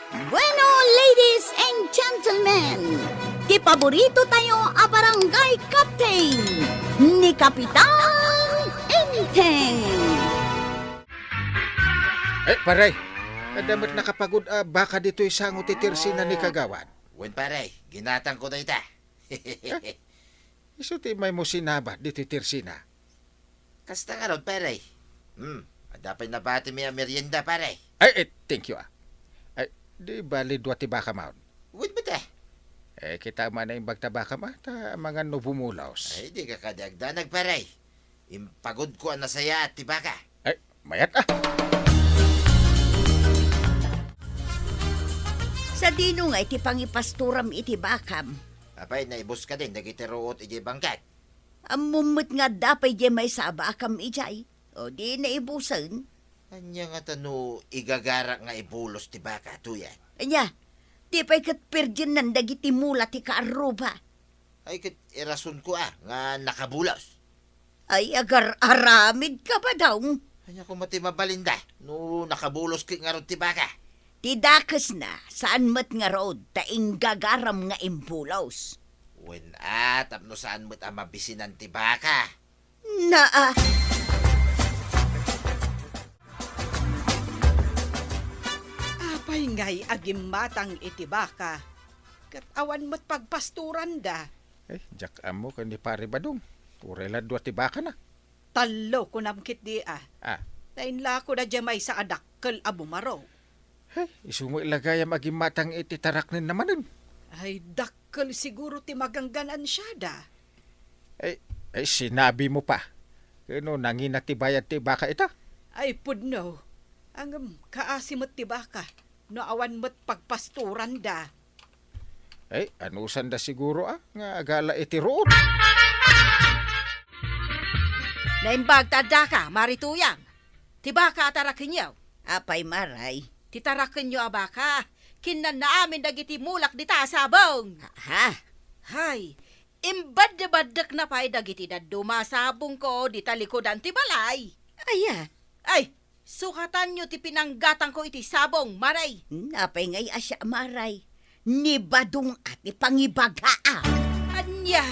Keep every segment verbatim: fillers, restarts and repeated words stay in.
Bueno, ladies and gentlemen, ti paborito tayo a barangay captain, ni Kapitan Enteng. Eh, pare, adda met nakapagud a baka ditoy sango ti tersina ni Kagawad. Wen, pare, ginatangko dayta. Isu ti imaymo sinaba ditoy tersina. Kasta ngarud, pare. Hmm, adda pay nabatimi a merienda, pare. Ay, eh, thank you, ah. Ay, di bali dua ti baka maon? Wen met, eh. Eh, kita man naimbag ta baka ma, ta mangan no bumulos. Ay, dika kadi agdanag, pare. Impagudko a nasayaat ti baka. Ay, mayat, ah. Sadino ngay ti pangipastoram iti bakam? Apay, naibus kadin dagiti ruot idiay bangkag. Ammom met nga adda pay diay maysa a bakam idiay, o di naibusen? Ania ngata no igagarak nga ibulos ti baka, tuyan? Ania, di pay ket perdiennan dagiti mula ti kaarruba? Ay, ket irasonko, ah, nga nakabulos. Ay, agar-aramidka, Badong. Ania koma ti mabalinda no nakabulos ket ngarud ti baka? Ti dakesna, saan met ngarud ta inggagaram nga imbulos. Wen, ah, tapno saan met a mabisinan ti baka. Naa. Apay ngay a gimmatang iti baka, ket awan met pagpastoranda? Eh, diak ammo ken ni Pare Badong. Uray la dua ti bakana. Tallo, kunam ketdi, a. Ah. Nainlakoda diay maysa a dakkel a bumaro. Ay, isu met la gayam a gimmatang iti taraknenna manen. Ay, dakkel siguro ti maganggan-ansiada. Ay, ay, sinabimo pa. Ken no nangina ti bayad ti baka ita? Ay, pudno. Ngem, kaasi met ti baka no awan met pagpastoranda. Ay, anusanda siguro, a, nga agala iti ruot. Naimbag ta addaka, Mari Tuyang. Ti baka a tarakenyo. Apay, Maray? Ti tarakenyo a baka, kinnanna amin dagiti mulak dita a sabong. Ha? Hay, imbaddebaddekna pay dagiti dadduma a sabongko dita likudan ti balay. Aya? Ay, sukatanyo ti pinanggatangko iti sabong, Maray. Apay ngay a siak, Maray? Ni Badong a ti pangibaga, a. Ania?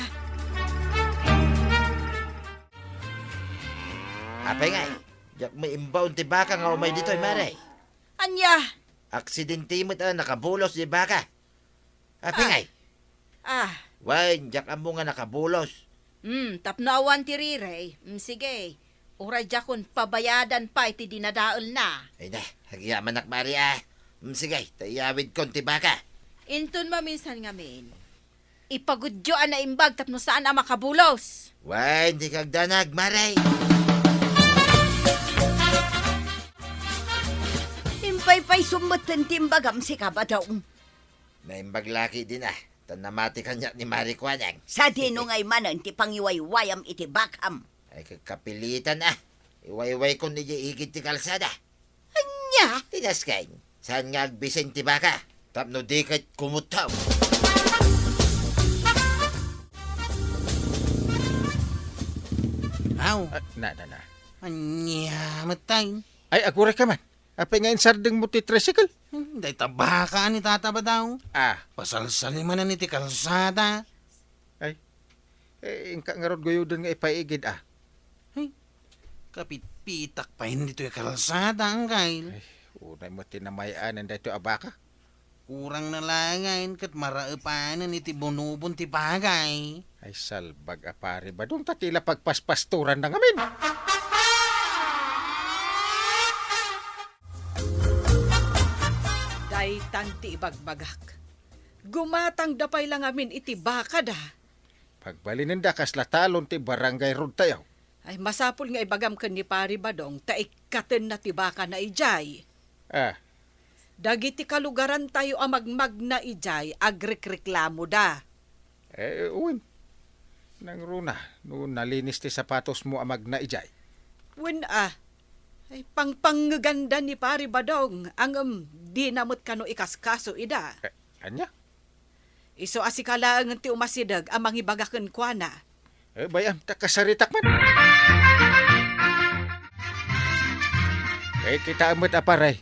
Apay ngay, diak met imbaon ti baka nga umay ditoy, Maray. Ania? Aksidente met a nakabulos ti baka. Apay ngay? Ah. Wen, diak ammo nga nakabulos. Hmm, tapno awan ti rirey. Hmm, sige. Uray diakon pabayadan pay ti dinadaelna. Ay na, agyamanak, Maria. Hmm, sige, ta iyawidkon ti baka. Inton maminsan ngamin, ipagudyo a naimbag tapno saan a makabulos. Wen, dika agdanag, Maray. Impaypaysom metten ti imbagam, sika, Badong. Naimbag la ketdin, a, ta namati kaniak ni Mari Kuanang. Sadino ngay manen ti pangiwaywayam iti bakam? Ay, ka-, kapilitan, a. Iwaywaykon idiay igid ti kalsada. Ania? Ti nasken, saan nga agbising ti baka tapno di ket kumuttom. Aw. Ah, na, na, na. Ania met tay? Ay, aguray ka man. Apay nga insardengmo ti tricycle? Hmm, dayta baka ni Tata Badong. Ah. Pasalsalimanan iti kalsada. Ay. Eh, inka ngarud guyuden nga ipaigid, a. Ay, kapitpitak pay ditoy kalsada, anggail. Ay, unay met ti namay-anan daytoy a baka. Kurang na la ngay ket maraepanen iti bunubon ti bagay. Ay, salbag a Pari Badong, ta ti la pagpaspastoranna ngamin. Daytan ti ibagbagak. Gumatangda pay la ngamin iti bakada. Pagbalinenda, kasla talon ti barangay road tayo. Ay, masapul nga ibagam ken ni Pari Badong ta ikkatenna ti bakana idiay. Ah. Dagiti kalugarantayo a magmagna idiay, agrekreklamoda. Eh, wen. Nangruna, no nalinis ti sapatosmo a magna idiay. Wen, a. Ay, pangpangngeganda ni Pari Badong, ngem dina met kano ikaskaso ida. Eh, ania? Isu a sika laengen ti umasideg a mangibaga kenkuana. Eh, bay-am, ta kasaritak man. Eh, kitaem met a, pare.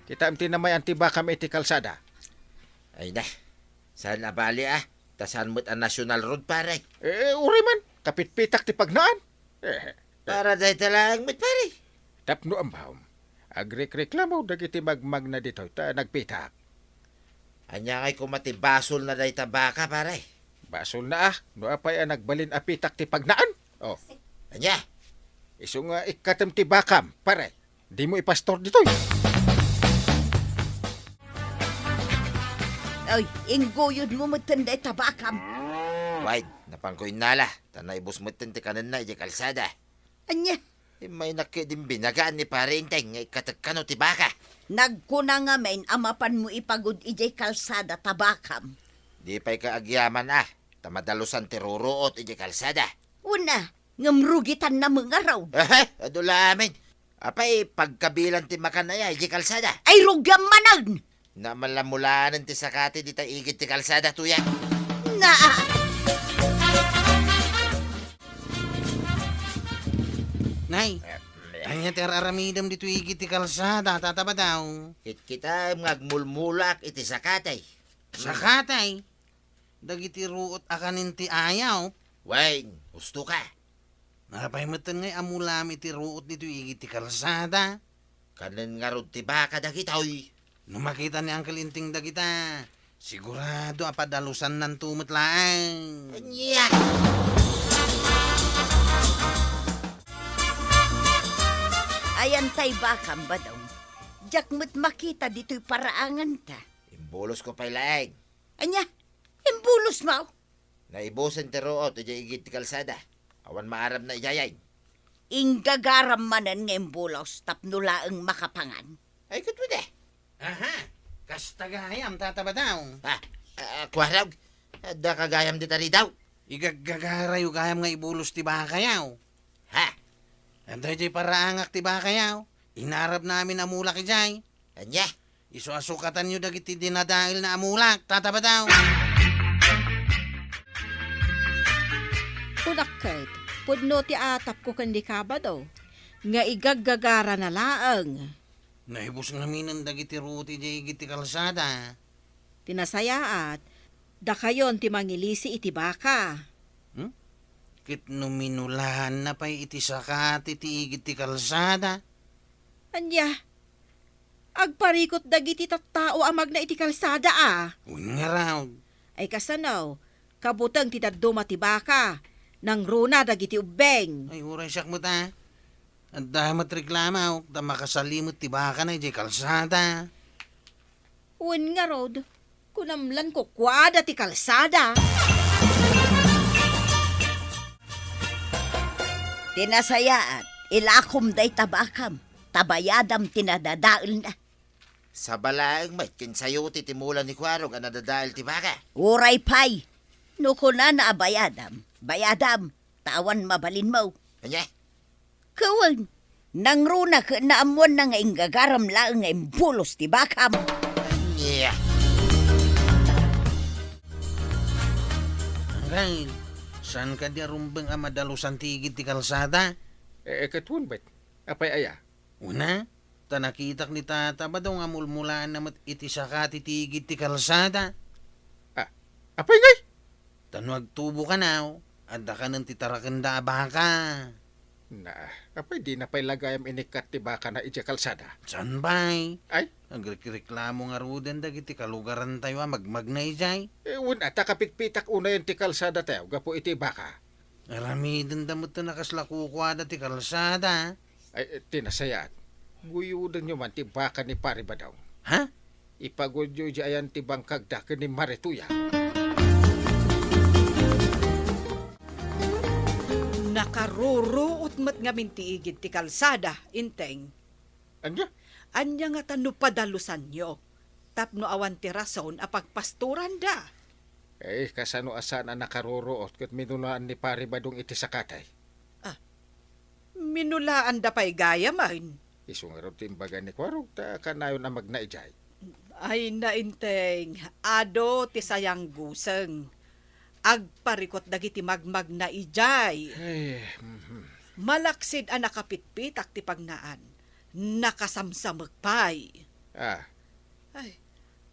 Kitaem ti namayan ti bakam iti kalsada. Ay na, saan a bali a? Ta saan met a national road, pare? Eh, uray man, kapitpitak ti pagnaan. Eh, Para dayta laeng met, pare. Tapno ammom, agrikreklamo dagiti magmagna ditoy ta nagpitak. Ania ngay koma ti basolna dayta baka, pare? Basolna a, no apay a nagbalin a pitak ti pagnaan? Oh. Ania? Isu nga ikkatem ti bakam, pare. Dimo ipastor ditoy. Ay, ingguyodmo metten dayta bakam. Wen, napanko innala, ta naibus metten ti kanenna idiay kalsada. Ania? Immaynak ketdin binagaan ni Pare Enteng nga ikkatek kano ti baka. Nagkuna ngamin a mapanmo ipagud idiay kalsada ta bakam. Di pay ka agyaman a, ta madalusan ti ruruot idiay kalsada. Una, ngem rugitanna met ngarud. Ehe, adu la amin. Apay, pagkabilan ti makan aya idiay kalsada? Ay, rugiam manen! Namalamulanen ti sakati dita igid ti kalsada, tuya. Na! Nay, ania ti ar-aramidem ditoy igid ti kalsada, Tata Badaw? Kitkitaem nga agmulmulak iti sakati. Sakati? Dagiti ruot a kanen ti ayaw? Wen, husto ka. Apay metten ngay a mulam iti ruot ditoy igid ti kalsada? Kanen ngarud ti baka dagitoy. No makita ni Uncle Enteng dagita, sigurado a padalosannanto met laeng. Ania? Ayan tay bakam, Badong. Diak met makita ditoy paraanganta. Imbulosko pay laeng. Ania? Imbulosmo? Naibusen ti ruot idiay igid ti kalsada. Awan maarabna idiay. Inggagaram manen nga imbulos tapno laeng makapangan. Ay, ket wen a. Aha, kasta gayam, Tata Badaw. Ha? Ah, kuarog? Adda ka gayam dita ridaw? Igaggagarayo gayam nga ibulos ti bakayaw. Ha? Adda idiay paraangak ti bakayaw. Inarabna amin a mulak idiay. Ania? Isu a sukatanyo dagiti dinadaelna a mulak, Tata Badaw. Kunak ket, pudno ti atapko ken ni Kabado, nga igaggagarana laeng. Naibus ngaminen dagiti ruot idiay igid ti kalsada. Ti nasayaat, dakayon ti mangilisi iti baka. Hmm? Ket no minulaanna pay iti sakati ti igid ti kalsada? Ania? Agparikot dagiti tattao a magna iti kalsada a. Wen ngarud. Ay kasano, kabuteng ti dadduma ti baka, nangruna dagiti ubbing. Ay, uray siak met a. Adda met reklamo, ta makasali met ti bakana idiay kalsada. Wen ngarud, kunam lan kukuada ti kalsada. Ti nasayaat, ilakom dayta bakam, ta bayadam ti nadadaelna. Sabalaeng met ken sayo ti timula ni Kuarog a nadadael ti baka. Uray pay, no kunana a bayadam, bayadam, ta awan mabalinmo. Ania? Kawen, nangruna ket naammoanna nga inggagaram laeng nga imbulos ti bakam. Ania? Anggail, saan kadi a rumbeng a madalusan ti igid ti kalsada? Eh, eh, ket wen met. Apay aya? Una, ta nakitak ni Tata Badong a mulmulaanna met iti sakati ti igid ti kalsada. Ah, apay ngay? Ta no agtubo kanaw, adda kanen ti tarakenda a baka. Na, apay dina pay la gayam inikkat ti bakana idiay kalsada? Saan pay? Ay? Agrikreklamo ngaruden dagiti kalugarantayo a magmagna idiay. Eh, wen a ta kapitpitak unayen ti kalsadatayo gapu iti baka. Aramidenda met a kasla kukuada ti kalsada. Ay, eh, ti nasayaat, guyodenyo man ti baka ni Pari Badong. Ha? Ipagudyo idiay ayan ti bangkagda ken ni Marituya. Nakaruruot met ngamin ti igid ti kalsada, Inteng. Ania? Ania ngata no padalusanyo tapno awan ti rason a pagpastoranda? Eh, kasano a saan a nakaruruot ket minulaan ni Pari Badong iti sakatay? Ah, minulaanda pay gayamen. Isu ngarud ti imbaga ni Kuarog ta kanayon a magna idiay. Ay, nainteng, adu ti sayangguseng. Agparikot dagiti magmagna idiay. Ay, mhm. Malaksid a nakapitpitak ti pagnaan, nakasamsamek pay. Ah. Ay,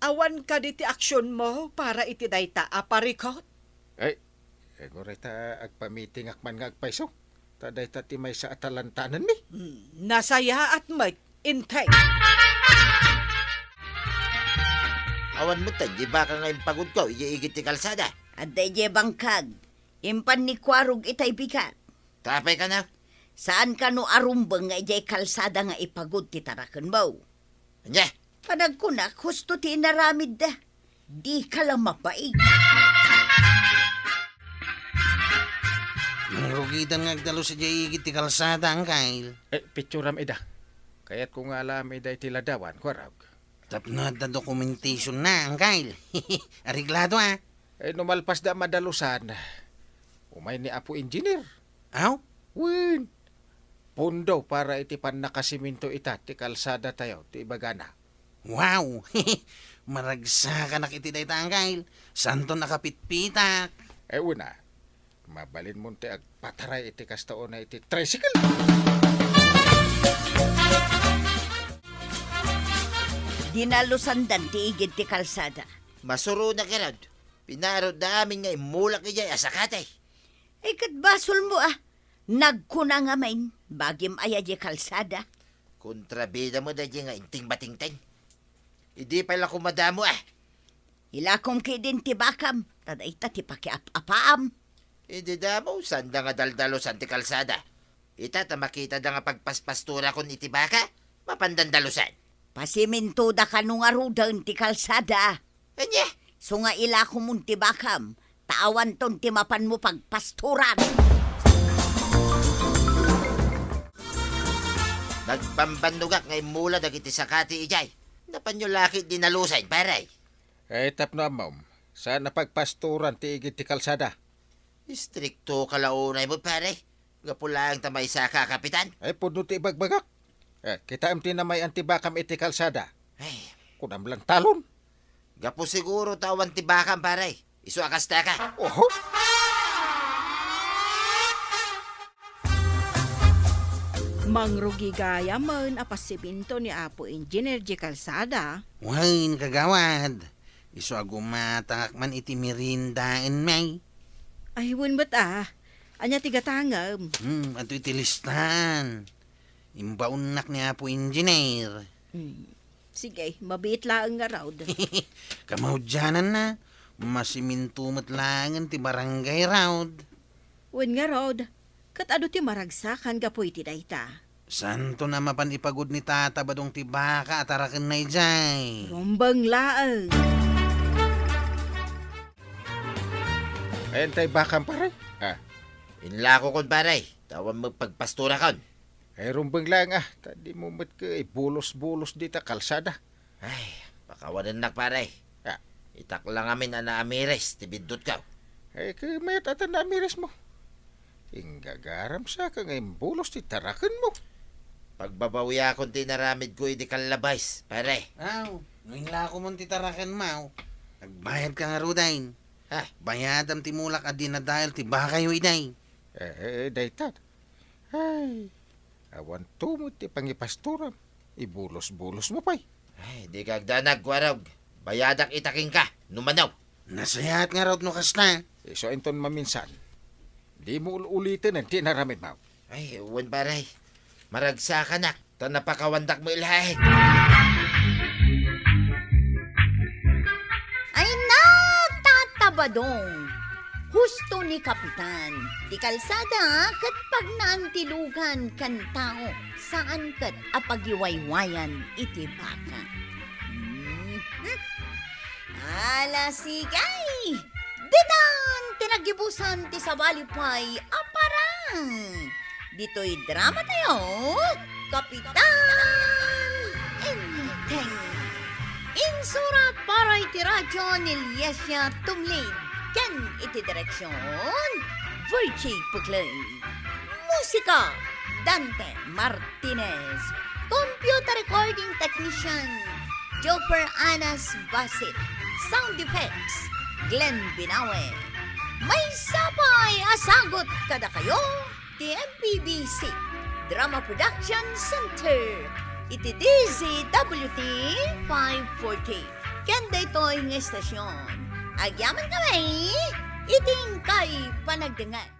awan kadi ti aksionmo para iti dayta a parikut? Ay, siguro ta agpamitingak man nga agpayso. Ta dayta ti maysa a talantananmi. Hmm, nasayaat met, Inteng. Awan met ta diay baka nga impagudko idiay igid ti kalsada. Adda idiay bangkag. Impan ni Kuarog itay bigat. Tapay kano? Saan kano a rumbeng nga idiay kalsada nga ipagud ti tarakenmo? Ania? Panagkunak, husto ti inaramidda. Dika la mabain. Mangrugidan nga agdalus idiay igid ti kalsada, Angkel. Eh, picturam ida. Kayatko nga alam ida iti ladawan, Kuarog. Tapno adda dokumentasionna, Angkel. Areglado, a. Eh, no malpasda a madalusan, umay ni Apo Engineer. Aw? Wen, pundo para iti pannakasiminto ita ti kalsadatayo ti ibagana. Wow! Maragsakanak iti dayta, Angkel. Saanton a kapitpitak. Eh, una, mabalinmon ti agpataray iti kasta unay iti tricycle. Dinalusandan ti igid ti kalsada. Masuronak ngarud. Pinarutda amin nga immulak idiay a sakati. Ay, ket basolmo, a. Nagkuna ngamin, bagim aya diay kalsada. Kontrabida met daydiay nga Inteng Batingteng. Idi pay la koma damo, a. Ilakom ketdin ti bakam, ta dayta ti pakiap-apaam. Idi damo, saanda nga daldalusan ti kalsada. Ita ta makitada nga pagpaspastorakon iti baka, mapan dandalusan. Pasimintoda kano ngaruden ti kalsada. Ania? Isu nga ilakomon ti bakam, ta awanton ti mapanmo pagpastoran. Nagbambannogak nga immula dagiti sakati idiay. Napanyo la ketdi nalusen, pare. Eh, tapno ammom, saan a pagpastoran ti igid ti kalsada. Istriktoka la unay met, pare. Gapu laeng ta maysaka a kapitan. Ay, pudno ti ibagbagak. Eh, kitaem ti namay-an ti bakam iti kalsada. Ay. Kunam lang talon. Gapu siguro ta awan ti bakam, pare. Isu a kasta ka. Oho. Mangrugi gayamen a pasiminto ni Apo Engineer diay kalsada. Wen, kagawad. Isu a gumatangak man iti meriendaenmi. Ay, wen met, a. Ania ti gatangem? Hmm, adtoy ti listaan. Imbaonnak ni Apo Engineer. Hmm. Sige, mabiit laeng ngarud. Kamaudiananna, masiminto met laengen ti barangay, raud. Wen ngarud, ket adu ti maragsakan gapu iti dayta? Saanton a mapan ipagud ni Tata Badong ti baka a tarakenna idiay. Rumbeng laeng. Ayan tay bakam, pare. Ah. Inlakokon, pare. Ta awan met pagpastorakon. Ay, rumbeng laeng, a. Ta dimo met ket ibulos-bulos dita kalsada. Ay, pakawanennak, pare. Ah. Itak la ngamin a naamiris ti biddutko. Ay, ket mayat a ta naamirismo. Inggagaram sa ka nga imbulos ti tarakenmo. Pagbabawiakon ti inaramidko idi kallabais, pare. Aw, no inlakomon ti tarakenmo, agbayadka ngaruden. Ha? Bayadam ti mulak a dinadael ti bakayo idiay. Eh, eh, dayta. Ay, awan tumod ti pangipastoram. Ibulos-bulosmo pay. Ay, dika agdanag, Kuarog. Bayadak ita kenka, no mano. Nasayaat ngarud no kasta. Isu inton maminsan. Dimo ul-uliten ti inaramidmo. Ay, wen, pare. Maragsakanak, ta napakawandak met laeng. Ay, nagtatabadong. Husto ni Kapitan. Ti kalsada ket pagnaantilugan ken tao, saan ket a pagiwaywayan iti baka. Mhm. Ala, sige! Ditan ti naggibusan ti sabali pay a parang. Ditoy drama tayo, Kapitan Enteng. Insurat para iti radyo ni Liesia Tumlid ken iti direksyon, Virgie Puclay. Musika, Dante Martinez. Computer recording technician, Joffer Anas Basit. Sound effects, Glenn Binawe. Maysa pay a sagut kadakayo ti M P B C Drama Production Center. iti D Z W T five forty. Ken daytoy nga estasion, agyamankami iti inkay panagdengngeg.